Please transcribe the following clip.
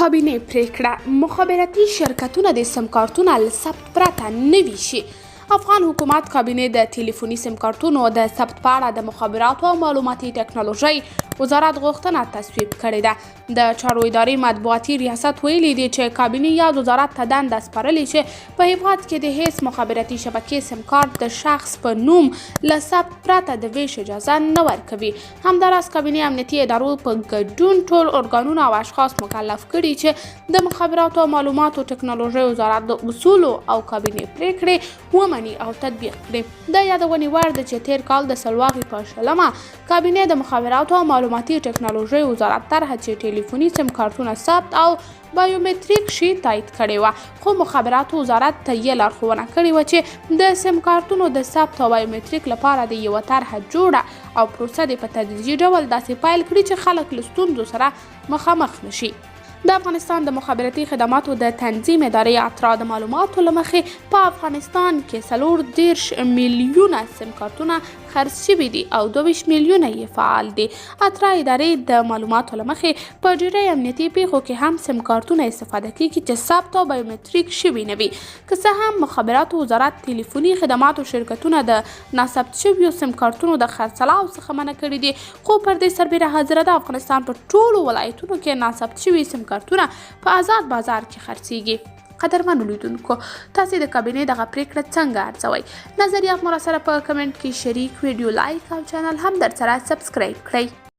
کابینې پرېکړه، مخابراتي شرکتونه دې سمکارتونه له ثبت پرته نه ویشي. افغان حکومت کابینې د ټلیفوني سمکارتونو د ثبت په اړه د مخابراتو او معلوماتي ټکنالوژۍ وزارت غوښتنه تصویب کړې ده. د چارو ادارې مطبوعاتي ریاست ویلي دي چې کابینې یاد وزارت ته دنده سپارلې چې په هیواد کې د هیڅ مخابراتي شبکې سمکارت د شخص په نوم له ثبت پرته د ویش اجازه نه ورکوي. همداراز کابینې امنیتي ادارو په ګډون ټول ارګانونه او اشخاص مکلف کړي چې د مخابراتو او معلوماتو ټکنالوژۍ وزارت د اصولو او کابینې پریکړې ومني او تطبیق کړي. د یادونې وړ ده چې تیر کال د سلواغې په 20مه کابینې د مخابراتو او معلوماتي ټکنالوژۍ وزارت طرحه چې ټلیفوني سیم کارتونه ثبت او بایومتریک شي تایید کړې وه، خو مخابراتو وزارت ته یې لارښوونه کړې وه چې د سیم کارتونو د ثبت او بایومتریک لپاره د یوه طرحه جوړه او پروسه دې په تدریجي ډول داسې پیل کړي چې خلک له ستونزو سره مخامخ نه شي. د افغانستان د مخابراتي خدماتو د تنظیم ادارې اترا د معلوماتو له مخې په افغانستان کې 34 میلیونه سیم کارتونه خرڅ شوي دي او 22 میلیونه یې فعال دي. اترا ادارې د معلوماتو له مخې په ډیری امنیتي پیښو کې هم سیم کارتونه استفاده کیږي چې ثبت او بایومتریک شوي نه وي. که څه هم مخابراتو وزارت ټلیفوني خدماتو شرکتونه د ناثبت شویو سیم کارتونو د خرڅلاو څخه منع کړي دي، خو پر دې سربېره حاضره د افغانستان په ټولو ولایتونو کې ناثبت شوي سیم کارتونه په ازاد بازار کې خرڅیږي. قدرمنو لیدونکو، تاسو د کابینې دغه پریکړه څنګه ارزوئ؟ نظریات مو راسره په کمنټ کې شریک، ویډیو لایک او چینل هم درسره سبسکرایب کړئ.